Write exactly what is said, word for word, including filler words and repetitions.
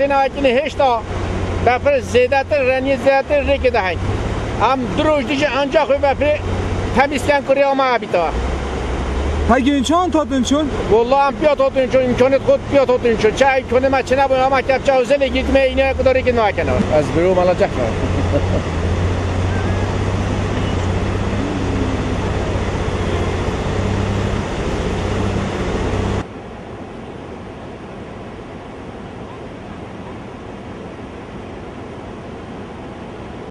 Êna kinê hêşta befir zêdetir, reniyê zêdetir rêkê de heng. Em du roj dijî anca xwe befirê temîz ken kurê ama ebîta. Hegî çand hatin çûn? Walla em piya hatin çûn, îmkanê xwe piya hatin çûn. Çi îmkanê me çi nebûn, ama kepça hozê lê girtime, îne ku da rêkê nakene. Ez biro mala cehna.